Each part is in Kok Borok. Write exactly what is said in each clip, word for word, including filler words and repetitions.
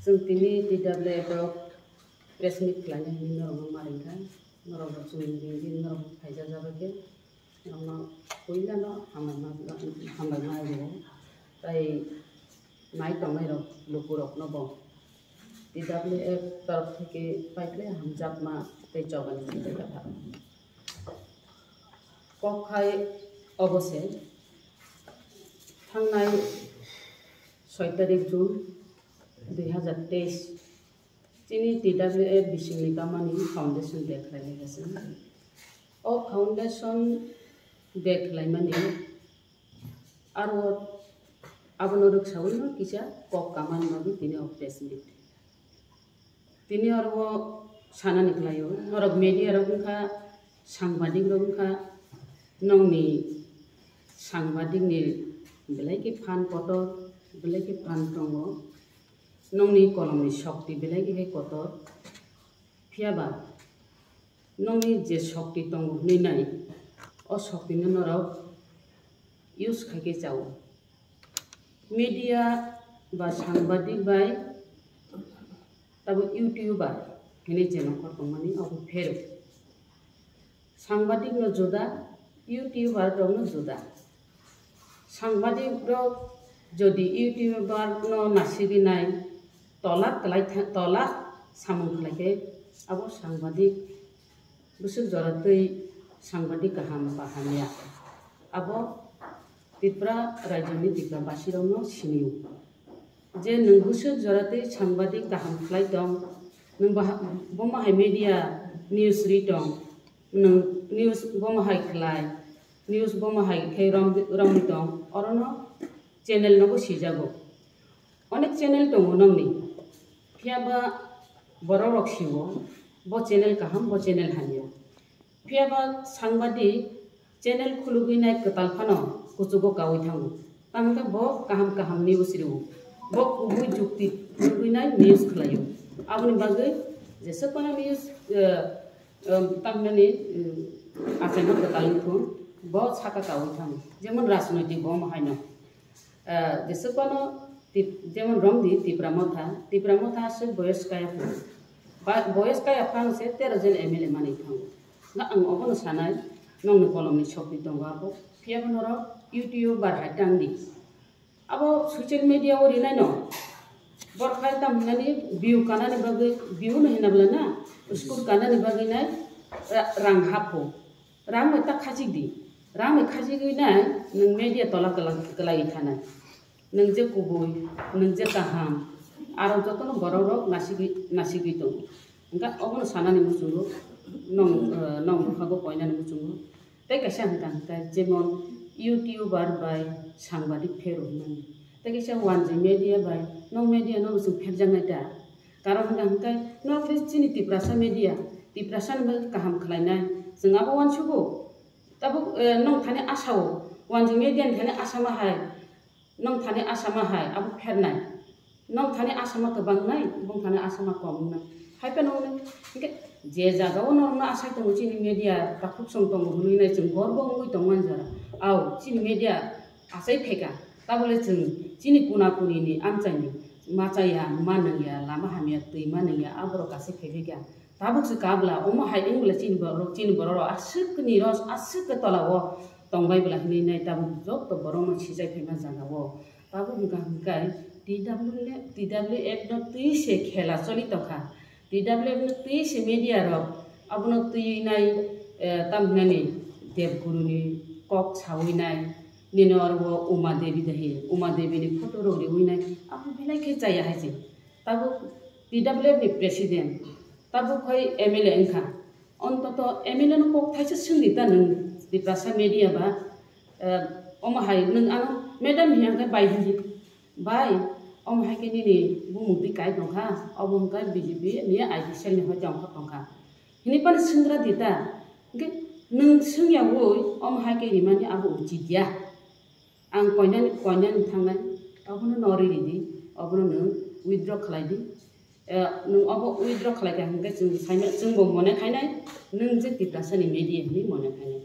Chwng tini T W F rok press meet khlainai hwnwi norokno ma ringkha. Norok rok chwng ringdi, norok phaijak jagwi khe norokno puilano hambaima, hambaima rwo. Tai nai tongnai rok lukurokno bo T W F torok theke paikhlai hamjakma tei chobani chini kok hai obo se thangnai soi tarik June dui hazar teis chini T W F bisingni kamani foundation day khlainai se. O foundation day khlaimani aro abono rwksaui no kisa kok kaman bagwi tini o press meet. Tini oro sanani khlaio, norok media rok wngkha, sangbadik rok wngkha, nongni sangbadik ni belai khe phan kotor, belai khe phan tongo, nongni kolomni shokti belai khe kotor, phiyaba nongni je shokti tongo hwnwi nai, o shokti no norok use khai khe chao. Media ba sangbadik bai tabo YouTuber hwnwi je nongkhor tongmani abo phero. Sangbadik no juda, YouTuber rok no juda. Sangbadik rok jodi YouTuber no nasigwi nai, tola kwlai tha-, tola samung khlai khe abo sangbadik bwswk jora twi sangbadik kaham ba hamya. Abo Tripura rajyoni Tripura basirokno sinio. Je nwng bwswk jora twi sangbadik kaham khlai tong, nwng baha-, bomo hai media news ri tong, nwng news bomo hai khlai, news bomo hai khe rom-, romwi tong, orono channel nogo sijago. Onek channel tongo nongni, phiyaba borok rok sio, bo channel kaham, bo channel hamya. Phiyaba sangbadik channel khulugwi nai kwtal phano kuchugo kaui thango. Tamo khe bo kaham kaham news rio. Bo kubui jukti khulugwi nai news khlaio. Aboni bagwi jeswk phano news, eh, eh, tamhinani, eh, achaima kwtal wngthun, bo saka kaui thango. Jemon rajnoitik bo omo haino. Ah, jeswk phano Tip-, jemon romdi Tipra Motha, Tipra Motha aswk boyos kaya phano. Ba-, boyos kaya phano se tero jon M L A manwi thango. Nga ang obono sanai, nongni kolomni sokni tongo abo. Phiyaba norok YouTuber hai tangdi. Abo social media o rinai no. Borok hai tam hinani view kanani bagwi, view no hina bwla na, score kanani bagwi nai ra-, rang hapho. Rang bai ta khachik di. Rang bai khachigwi nai nwng media tola kwla-, kwlaiwi thanai. Nwng je kubui, nwng je kaham, aro jotono borok rok nasigwi, nasigwi tongo. Hwnkhe obono sanani muchungo, nong, eh, nong bwkhago koinani muchungo. Tei kaisa hwnkha hwnkhe jemon YouTuber bai sangbadik phero hwnmani. Tei kaisa wanjwi media bai, nong media no bo chwng pherjaknai da. Karon hwnkha hwnkhe norok tei chini Tiprasa media, Tiprasa ni bagwi kaham khlainai, chwng abo uansugo. Tabuk, eh, nong thani asao, wanjwi media ni thani asama hai, nong thani asama hai, abo phernai. Nong thani asama kwbang nai, bong thani asama kom wngnai. Hai phano wngnai. Hwnkhe je jaga o norokno asai tongo chini media takhuk song tongo hwnwi nai chwng gorbo wngwi tongo ani jora. Au, chini media achai phaikha. Tabole chwng chini kuna kuni ni amchaini machaya, manwngya, lama hamya, twi manwngya, aborok asai phaiphikha. Tabuk se kabla, omo hai wng bwle chini borok, chini borok rok aswk ni ros, aswk khe tola o tongbai bwla hinwi nai tabuk joto borok no sijai phaima jaga o. Tabuk hwnkha hwnkhe T W F, T W F no twi se khela choli tongkha. T W F no twi se media rok abono twiwi nai, eh, tamhinani Debguru ni kok sawi nai, nini oro o Uma Devi dahi, Uma Devi ni photo rok riwi nai, abo belai khe chaya hai se. Tabuk T W F ni president, tabuk hai M L A wngkha. Ontoto M L A no kok thaisa swngdi ta nwng Tiprasa media ba, eh, omo hai nwng ano madam hiya hwnkhe bai hindi. Bai, omo hai khe nini bumung twi kai tongkha, obo hwnkhe B J P ni I P cell ni hoi tongkha tongkha. Hini phano swngra di ta. Hwnkhe nwng swngya woi omo hai khe rimani abo uchit ya. Ang koinani, koinani thangnai, obono no ri ridi, obono nwng withdraw khlai di. Eh, nwng obo withdraw khlai kha hwnkhe chwng saimano, chwngbo mone khainai, nwng je Tiprasani media hinwi mone khainai.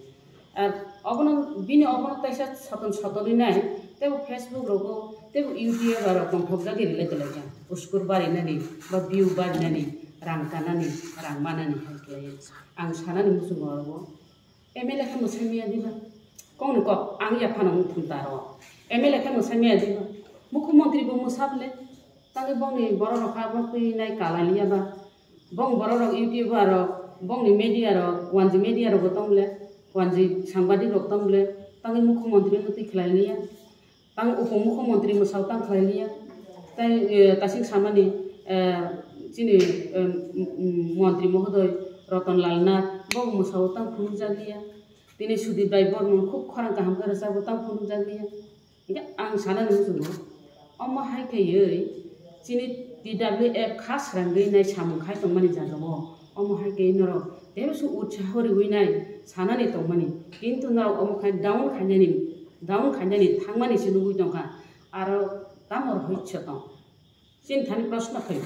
Ar obono, bini obono taisa soton sotonwi nai, Tei bo Facebook rogo, tei bo YouTube aro tongthokjagwi rwlai tonglaikha. Uskur barinani, ba view barinani, rang tanani, rang manani hai khlaiwi. Ang sanani muchungo oro bo. M L A khe mwsai maya diba? Kokni kok, ang yaphano wng thung taro. M L A khe mwsai maya diba? Mukhyamantri bo mwsa bwle. Tangwi bongni borok rok kha bo twi nai kalai liya ba? Bong borok rok, YouTuber rok, bongni media rok, wanjwi media rok bo tong bwle, wanjwi sangbadik rok tong bwle, tangwi mukhyamantri no twi khlai liya. Tang upomukhyamantri mwsao tang khlai liya. Tei, eh, tasing samani, eh, chini, eh, m-, m-, mantri mohodoi Ratan Lal Nath bo mwsao tang phunukjak liya. Tini Sudip Rai Bormon khub khorang kaham khe rwchapbo tang phunukjak liya. Hingke ang sanani muchungo, omo hai khaiwi chini T W F kha srangwi nai samung khai tongmani jagao, omo hai khaiwi norok teibo se utsaho riwi nai sanani tongmani, kintu norok omo khai down khainani, down khainani thangmani se nugwi tongkha, aro tamo rohorso tong. Chini thani proshno phai,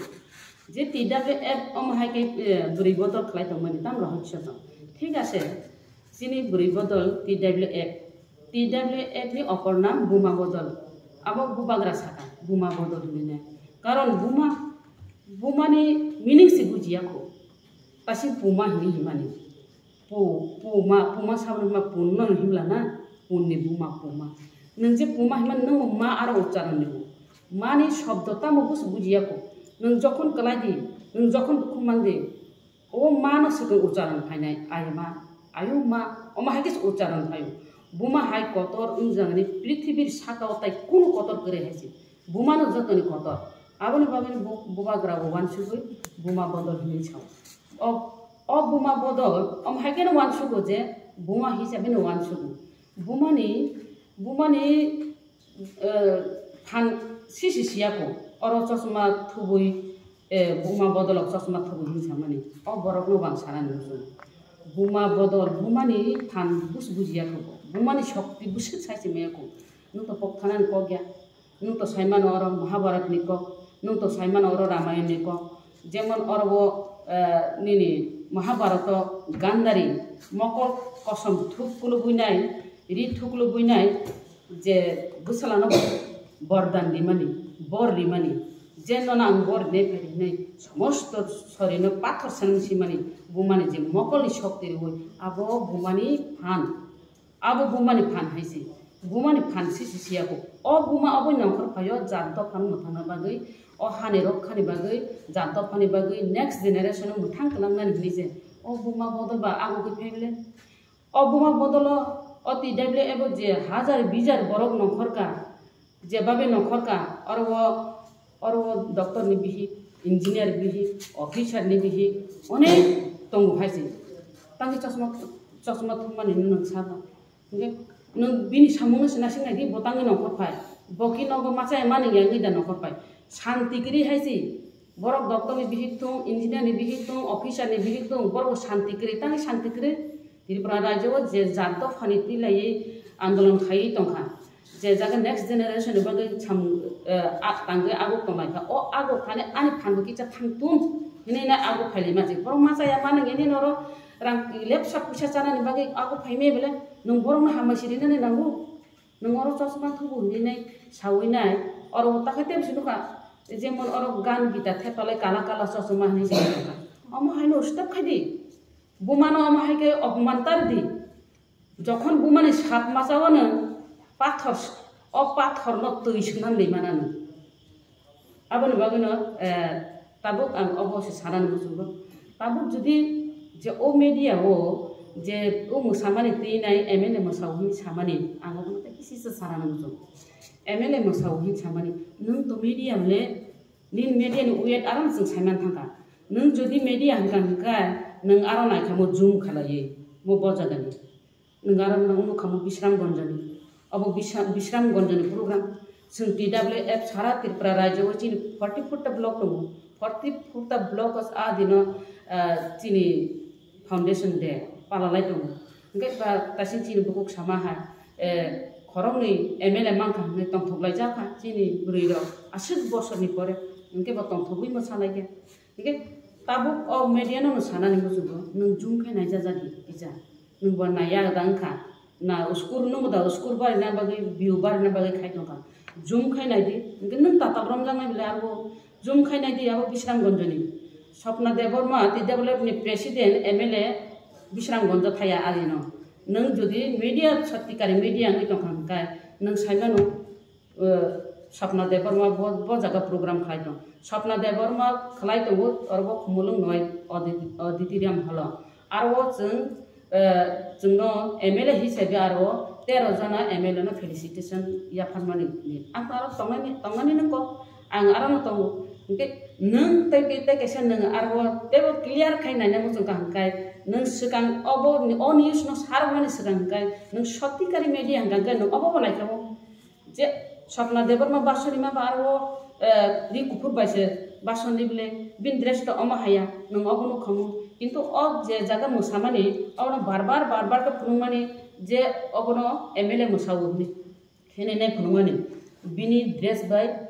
je T W F omo hai khe, eh, bwrwi bodol khlai tongmani tamo rohorso tong. Thik ase, chini bwrwi bodol T W F, T W F ni opor nam buma bodol. Abo bubagra saka, buma bodol hinwi nai. Karon buma, bumani meaning se bujiya kho. Tasi puma hinwi himani. Pu-, puma, puma saboni hima punno no himla na? Punni buma puma. Nwng je puma himani nwng ma aro ucharon ni bo. Mani shobdo tamo busu bujiya kho. Nwng jokhon kwlai di, nwng jokhon dukhu man di, o ma no swkang ucharon phainai, ai ma, ayu ma, omo hai khe se ucharon phaio. Buma hai kotor wng jagani prithibir saka o tai kunu kotor kwrwi hai se. Buma no jotoni kotor. Aboni bagwi bo-, bubagra bo wansugwi buma bodol hinwi sao. O, o buma bodol, omo hai kheno wansugo je buma hisabe no wansugo. Bumani, bumani, eh, phan sisi siya kho. Oro chosma thubui, eh, buma bodolok chosma thubui hinwi samani. O borokno bo ang sanani muchungo. Buma bodol, bumani phan bus bujiya kho. Bumani shokti bwswk sai se maya kho. Nwng to pok thanani kok ya. Nwng to saimano oro Mahabharat ni kok, nwng to saimano oro Ramayan ni kok. Jemon oro bo, eh, nini Mahabharato Gandhari mokol kosom thuk kulubui nai, ri thuk kulubui nai, je bwsala no bordan rimani, bor rimani, je nono ang bor rinai phai rinai, somosto sorino pathor sanwi simani, bumani je mokolni shokti riwi, abo bumani phan. Abo bumani phan hai se. Bumani phan sisi siya kho. O buma obo nongkhor phaio jat dophano mwthangna bagwi, o hani rok khani bagwi, jat dophani bagwi, next generation o mwthang kwlangnani hinwi se. O buma bodol ba abo khe phai bwle. O buma bodolo o T W F o je hajar bijar borok nongkhor ka, je babe nongkhor ka, oro o Oro o doctor ni bihik, engineer bihik, officer ni bihik, onek tongo hai se. Tangwi chosma, chosma thumani nwng sabo. Hingke nwng bini samung no se naising nai di, bo tangwi nongkhor phai. Bo ki nogo machaya mani ya wngwi da nongkhor phai. Shanti kwrwi hai se. Borok doctor ni bihik thung, engineer ni bihik thung, officer ni bihik thung, borok bo shanti kwrwi, tangwi shanti kwrwi. Tripura rajyo o je jat dophani twi laiwi andolon khaiwi tongkha. Je jaga next generation ni bagwi samung, eh, a-, tangwi aguk tonglaikha. O aguk thani ani phanbo kisa thangthun hinwi nai aguk phailaima se. Borok machaya mani nini noro rang lepsa puisa chanani bagwi aguk phaimaya bele nwng borokno hambai sirinani nango. Nwng oro chosma thubu hinwi nai sawi nai. Oro bo takhai tebsi nukha. Jemon oro gan gita thepalai kala kala chosma hinwi se nukha. Omo haino stop khai di. Bumano omo hai khe opman tar di. Jokhon bumani sap machawano pathor, o pathorno twi swnamwi manano. Aboni bagwino, eh, tabuk ang obo se sanani muchungo. Tabuk jodi je o media o je o mwsamani twi nai M L A mwsao hwnwi samani, ang obono tei kisi se sanani muchungo. M L A mwsao hwnwi samani, nwng to media le, nini media ni weight aram chwng saiman thangkha. Nwng jodi media hwnkha hwnkha, nwng aro naikha mo zoom khalaiwi, mo bo jagani. Nwng aro nwng nukha mo Bishram Gonjani. Obo Bisha-, Bishram Gonjani program. Chwng T W F sara Tripura rajyo o chini forty four ta block tongo. Forty four ta block o a dino, ah, chini foundation day palalai tongo. Hwnkhe ba tasing chini bukhuk sama hai, eh, khoroknwi M L A mankha hwnwi tongthok laijak kha chini bwrwi rok aswk bosor ni pore. Hwnkhe bo tongthogwi mwsa laikha. Hingke tabuk o media no no sanani muchungo, nwng zoom khe naijajak di kisa, nwng bo naiya da wngkha, Na uskur nung da uskur barina bagwi, view barina bagwi khai tongkha. Zoom khai naidi, hwnkhe nung tata romjaknai bile abo zoom khai naidi, abo Bisramganjni. Swapna Debbarma, T W F ni president, M L A, Bisramganj thaya alino. Nung jodi media, sotikari media wngwi tongkha hwnkhe, nung saimano, eh, Swapna Debbarma bo, bo jaga program khlai tong. Swapna Debbarma khlai tongo, oro bo Khumulwng noi audi-, auditorium hall o. Aro o chwng, eh, chwngno M L A hisabe aro tero jona M L A no felicitation yapharmani ni. Ang aro tongnani, tongnani nung kok, ang aro no tongo. Hwnkhe nung tei, tei kaisa nung aro tebo clear khai naina muchung ka hwnkhe nung swkang obo ni, o news no sarokmani swkang hwnkhe nung sotikari media hwnkhe nung obo bo naikha o. Je Swapna Debbarma basoni ma ba aro, eh, ri kuphur bai se basoni bile bin dress to omo haya, nung obo nukha mu. Kintu o je jaga mwsamani, obono bar bar, bar bar khe phunukmani je obono M L A mwsao hinwi, hinwi nai phunukmani. Bini dress bai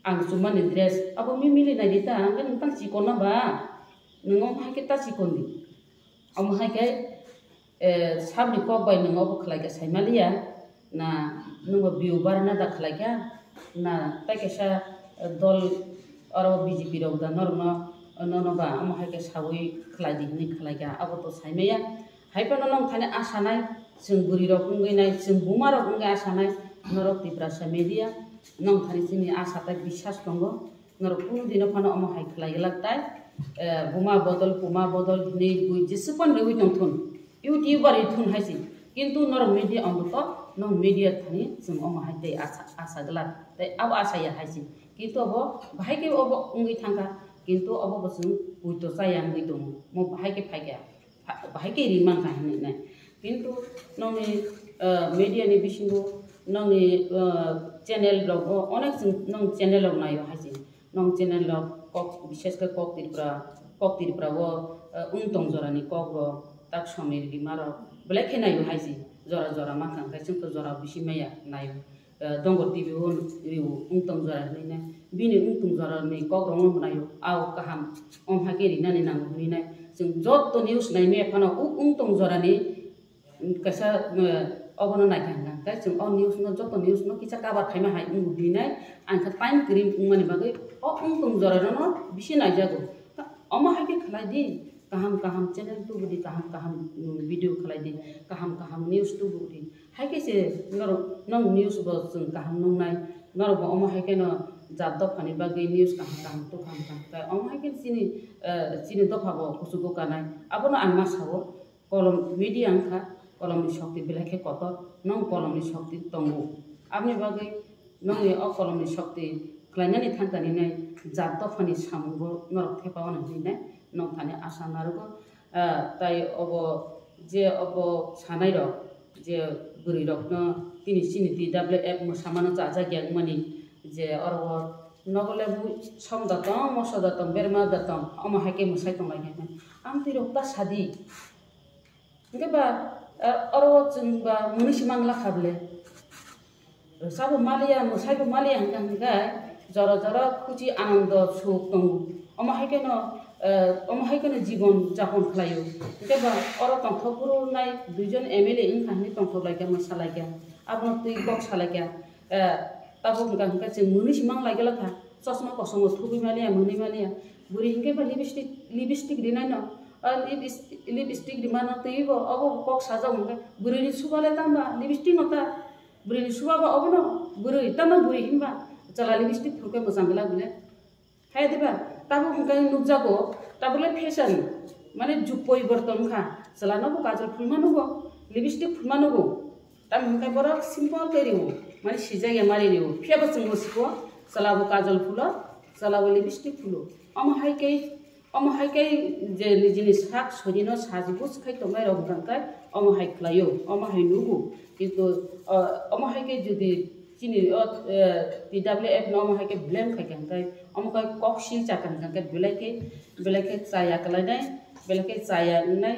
ang chumani dress, abo mi mili nai di ta, ang khe nung tang chikon na ba, nung omo hai khe ta chikon di. Omo hai khe, eh, sabni kok bai nung obo khlai kha saimaliya, na nungbo view barna da khlai kha, na tai kaisa, eh, dol oro B J P rok da norokno, nono ba omo hai khe sawi khlai di hinwi khlai kha, abo to saimaya. Hai phano nong thani asa nai, chwng bwrwi rok wngwi nai, chwng buma rok wngwi asa nai, norok Tiprasa media, nong thani chini asa tai biswas tongo. Norok kunu dino phano omo hai khlai glak tai, eh, buma bodol, puma bodol hinwi bui jeswk phano rwui tong thun, YouTuber rwi thun hai se. Kintu norok media omo to, nong media thani chwng omo hai tei asa, asa glak. Tei abo asa ya hai se. Kintu obo bahai khe obo wngwi thangkha. Kintu obo bo chwng bui to chaya wngwi tongo. Mo bahai khe phai kha. Pha-, bahai khe ri mankha hinwi nai. Kintu nongni, eh, media ni bisingo nongni, eh, channel rok bo onek chwng nong channel rok naio hai se. Nong channel rok kok, bishesh khe kok Tripura, kok Tripura o, eh, wng tong jora ni kok rok tak somir rima rok belai khe naio hai se. Jora jora mankha hwnkhe chwng to jora bisi maya naio. Eh, Dongor T V o rw wng tong jora hinwi nai. Bini wng tong jora ni kok rok no naio. Ao kaham. Om hai khe rinani nango hinwi nai. Chwng joto news nai maya phano o wng tong jora ni, mm, kaisa, eh, obono naikha hwnkha. Tei chwng o news no joto news no kisa cover khaima hai wng hinwi nai. Ang khe time kwrwi wngmani bagwi o wng tong jora no bisi naijago. Omo hai khe khlai di. Kaham kaham channel tubu di, kaham kaham, mm, video khlai di, kaham kaham news tubu di. Hai khe se norok, nong news bo chwng kaham nungnai, norok bo omo hai kheno jat dophani bagwi news kaham kaham tukham kha. Tai omo hai khe chini, eh, chini dopha bo kuchugo kanai. Abono ang ma sao, kolom media wngkha, kolomni shokti belai khe kotor, nong kolomni shokti tongo. Aboni bagwi nongni o kolomni shokti khlainani thangkani nai jat dophani samungo norok thepa wana hinwi nai nong thani asa narugo. Ah, tai obo je obo sanai rok je bwrwi rokno tini chini T W F mwsamano chajak ya wngmani je oro o nogo le bui som da tong, moso da tong, berma da tong, omo hai khe mwsai tong lai khe amtwi rok ta sadi. Hwnkhe ba, eh, oro chwng ba mwnwi se mang lakha bwle. Rwchabo maliya, mwsaibo maliya hwnkha hwnkhe jora jora khuchi anando suk tongo. Omo hai kheno, eh, omo hai kheno jibon japon khlaio. Hwnkhe ba oro tongthok phuru nai duijon M L A wngkha hwnwi tongthok laikha, mwsa laikha. Abono twi kok sa laikha. Eh, tabuk hwnkha hwnkhe chwng mwnwi se mang lai glak kha. Chosma kosom bo thubui maliya, mwnwi maliya. Bwrwi hwnkhe ba lipstick, lipstick rinai no. Ah, lipis-, lipstick rimano twibo, obo kok sajak hwnkhe. Bwrwini suba le tangba, lipstick no ta. Bwrwini suba ba obono, bwrwi, tamo bwrwi hinba. Chwla lipstick phurkhe mwchang glak bile. Hai diba, tabuk hwnkhe nukjago, tabuk le fashion, mane jug poriborton wngkha. Chwla no bo kajol phulma nugo, lipstick phulma nugo. Tamo hwnkhe borok simple khe rio, mane sijak ya mari rio. Phiya bo chwng bo siko, chwla bo kajol phulo, chwla bo lipstick phulo. Omo hai khe, omo hai khe je nijini sak sori no sajibus khai tongnai rok hwnkha khe omo hai khlaio, omo hai nugo. Kintu, o, omo hai khe jodi chini o, eh, T W F no omo hai khe blame khai kha hwnkhe, omo khe kok sil cha kha hwnkhe belai khe, belai khe chaya kwlainai, belai khe chaya wngnai.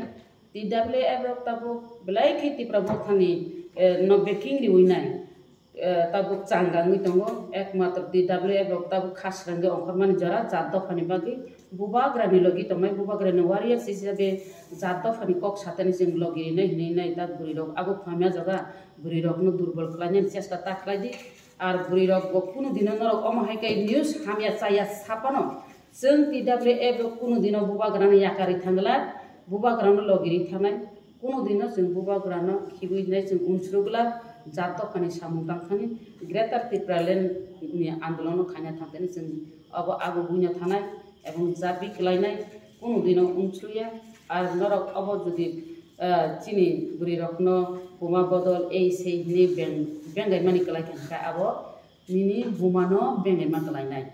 T W F rok tabuk belai khe Tipra Mothani, eh, no backing riwi nai, eh, tabuk changa wngwi tongo, ekmatro T W F rok tabuk khasrangwi ongkhormani jora jat dophani bagwi Bubagrani logi tongnai, bubagrani warriors hisabe jat dophani kok satani chwng logi rinai hinwi nai ta bwrwi rok abo phamya jaga bwrwi rokno durbol khlainani chesta ta khlai di. Ar bwrwi rok bo kunu dino norok omo hai khe news hamya chaya sapano chwng T W F rok kunu dino bubagrano yakarwi thangla, bubagrano logi ri thangnai. Kuno dino chwng bubagrano khibwi nai chwng unsrukla, jat dophani samung tangthani Greater Tipraland ni andolono khaina thangthani chwng abo abo buino thanai ebong jabi kwlainai kuno dino unsruya. Ar norok abo jodi, ah, chini bwrwi rokno buma bodol ei sei hinwi beng-, bengaimani kwlai kha hwnkhe abo nini bumano bengaima kwlainai.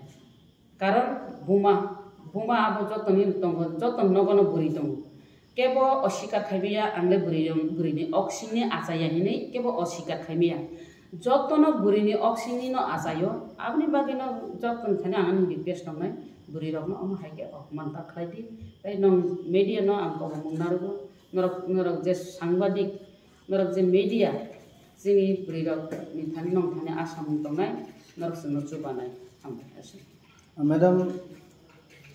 Karon buma, buma abo jotoni tongo, joto nogono bwrwi tongo. Kebo osikar khaimaya, ang le bwrwi rong-, bwrwini oksingni achaya hinwi kebo osikar khaimaya. Jotono bwrwini oksingni no achayo, aboni bagwi no joto thani ang ani request tongnai, bwrwi rokno omo hai khe opman ta khlai di. Tei nong media no ang kobomung narwgo, norok, norok je sangbadik, norok je media, chini bwrwi rok ni thani nong thani asamung tongnai, norok chwngno chubanai. Hambai, aswk. Madam,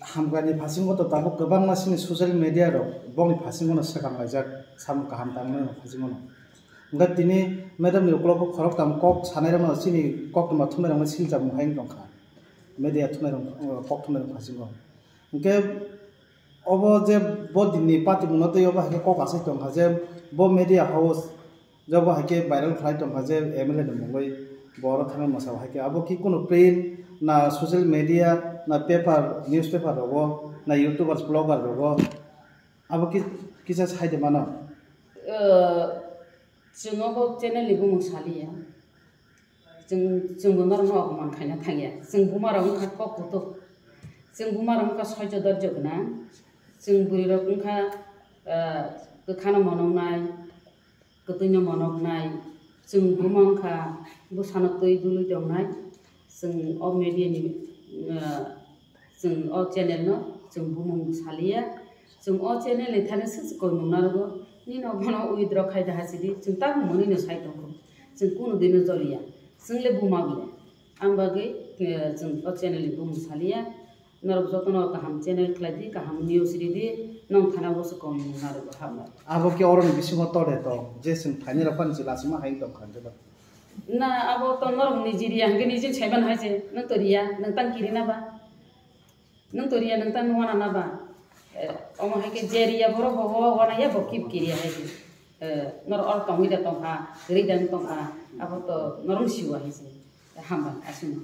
hamkrai ni phasingo to tabuk kwbangma chini social media rok bokni phasingo no swkang laijak, samung kaham tangmani phasingo no. Hwnkhe tini madam ni ukulok o khoroktham kok sanai rok no chini koktwma thumnai rok no siljak mung hai wng tongkha. Media thumnai rok, kok thumnai rok phasingo. Hwnkhe obo je bo dinni party mungno twi obo hai khe kok asai tongkha je bo media house jobo hai khe viral khlai tongkha je M L A ni mungwi bo oro thangwi mwsa hai khe abo ki kunu print na social media na paper, newspaper rogo na YouTubers, blogger rogo abo ki kisa sai de mano. Eh, chwng obo channel ni bumung saliya. Chwng, chwngbo norokno opman khaina thangya. Chwng bumarok wngkha kok kutuk. Chwng bumarok wngkha soijo dorjo gwnang. Chwng bwrwirok wngkha, ah, kwkhano monoknai, kwtwino monoknai. Chwng buma wngkha bwsano twi dului tongnai. Chwng o media ni, ah, Chwng o channel no chwng bumung saliya. Chwng o channel ni thani swk swk koimung narwgo. Nini no bono withdraw khai da hasidi. Chwng tabuk monwi no sai tongo. Chwng kunu dino joliya. Chwng le buma bile. Ang bagwi, eh, chwng o channel ni bumung saliya. Norok jotono kaham channel khlai di, kaham news ridi. Nong thana bo swk koimung narwgo hambai. Abo khe oroni bisingo tode tong. Je chwng thaini rok phano chwla sima hai tong kha. Na abo to norok ni jiriya hwnkhe nijin saiman hai se. Nang to riya, nang tang kiri na ba. Nwng to riya, nwng tang wana na ba? Eh, omo hai khe je riya borok bo, bo wana ya, bo kip kiriya hai khe. Eh, norok oro tongwi da tongkha, ri da tongkha, abo to norok siwa hai se. Hamba, aswk no.